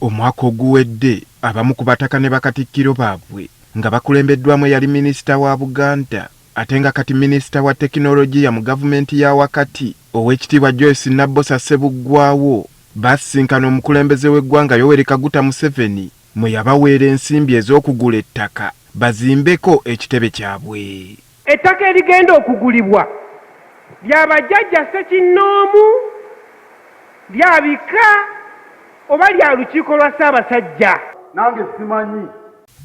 Omwaka oguwedde abamu ku bataka ne bakatikkiro baabwe nga bakulembeddwamu eyali minisita wa Buganda ate nga kati minisita wa tekinologiya mu gavumenti ya wakati Oweekitiibwa Joyce Nabbosa Ssebuggwawo baasisinkana omukulembeze w'eggwanga Yoweri Kaguta Museveni mwe yabaweera ensimbi ez'okugula ettaka bazimbeko ekitebe kyabwe. Ettaka erigenda okugulibwa lya bajjajja ssekinnoomu, lya bika oba lya Lukiiko lwa Ssaabasajja? Nange simanyi.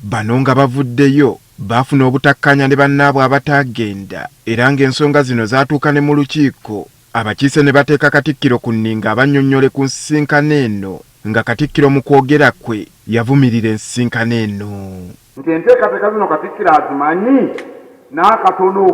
Bano nga bavuddeyo baafuna obutakkaanya ne bannaabwe abataagenda era ng'ensonga zino zaatuuka ne mu lukiiko abakiise ne bateeka Katikkiro ku nninga abannyonnyole ku nsisinkano eno nga Katikkiro mu kwogera kwe yavumirira ensisinkano eno. Nti enteekateeka zino Katikkiro azimanyi n'akatono.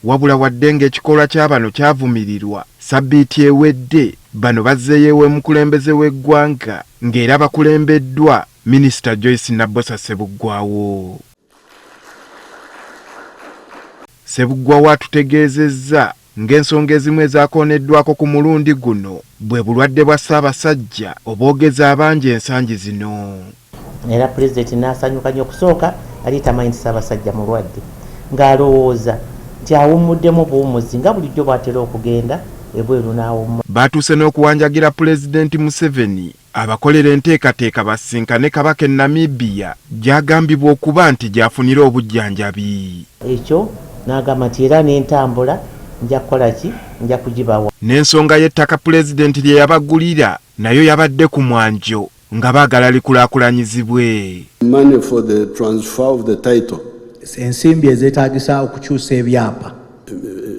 Wabula wadde ng'ekikolwa kya bano kyavumirirwa, ssabbiiti ewedde bano bazzeeyo ew'omukulembeze w'eggwanga ng'era bakulembeddwa Minisita Joyce Nabbosa Ssebuggwawo. Ssebuggwawo atutegeezezza ng'ensonga ezimu ezakooneddwako ku mulundi guno bwe bulwadde bwa Ssaabasajja obwogeza abangi ensangi zino. Era Pulezidenti n'asanyuka nnyo. Okusooka yali tamanyi nti Ssaabasajja mulwadde, ng'alowooza nti awummuddemu buwummuzi nga bulijjo bw'atera okugenda ebweru n'awummula. Baatuuse n'okuwanjagira Pulezidenti Museveni abakolere enteekateeka basisinkane Kabaka e Namibia gy'agambibwa okuba nti gy'afunira obujjanjabi. Ekyo n'agamba nti era n'entambula nja kukola ki? Nja kugibawa. N'ensonga y'ettaka Pulezidenti lye yabagulira nayo yabadde ku mwanjo nga baagala likulaakulanyizibwe. Money for the transfer of the title. Ensimbi ezeetaagisa okukyusa ebyapa.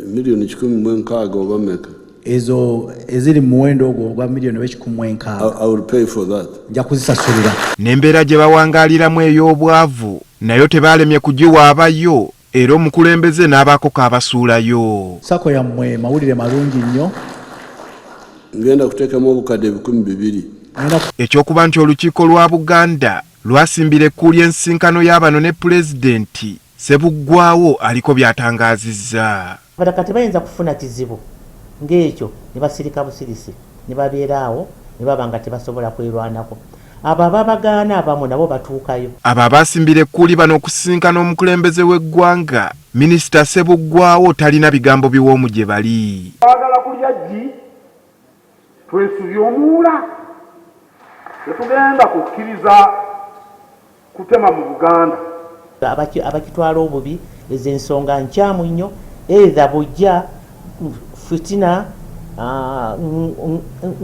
Miliyoni 160 oba meka? Ezo eziri mu muwendo ogwo ogwa miliyoni oba 160. I will pay for that. Nja kuzisasulira. N'embeera gye bawangaaliramu ey'obwavu nayo tebaalemye kugiwaabayo era omukulembeze n'abaako k'abasuulayo. Sacco yammwe mawulire malungi nnyo. Ngenda kuteekamu obukadde 2000. Eky'okuba nti olukiiko lwa Buganda lwasimbira ekkuuli ensisinkano ya bano ne Pulezidenti, Ssebuggwawo aliko by'atangaazizza. Abataka tebayinza kufuna kizibu ng'ekyo ne basirika busirisi ne babeera awo ne baba nga tebasobola kwerwanako. Abo ababagaana abamu nabo batuukayo. Abo abaasimbira ekkuuli bano okusisinkana omukulembeze w'eggwanga, Minisita Ssebuggwawo talina bigambo biwoomu gye bali. Twagala kulya ggi, twesubye omuula. Tetugenda kukkiriza kutema mu Buganda. Abakitwala obubi, ezo ensonga nkyamu nnyo, either bujja, fitina,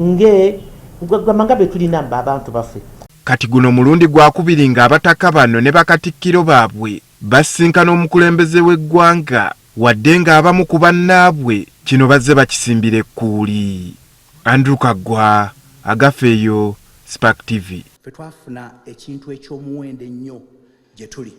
nge gwegamba nga betulina abantu baffe. Kati guno mulundi gwakubiri nga abataka bano ne bakatikkiro baabwe basisinkana omukulembeze w'eggwanga wadde nga abamu ku bannaabwe kino bazze bakisimbira ekkuuli. Andrew Kaggwa, Agafeeyo, Spark TV. Ffe twafuna ekintu eky'omuwendo ennyo gye tuli.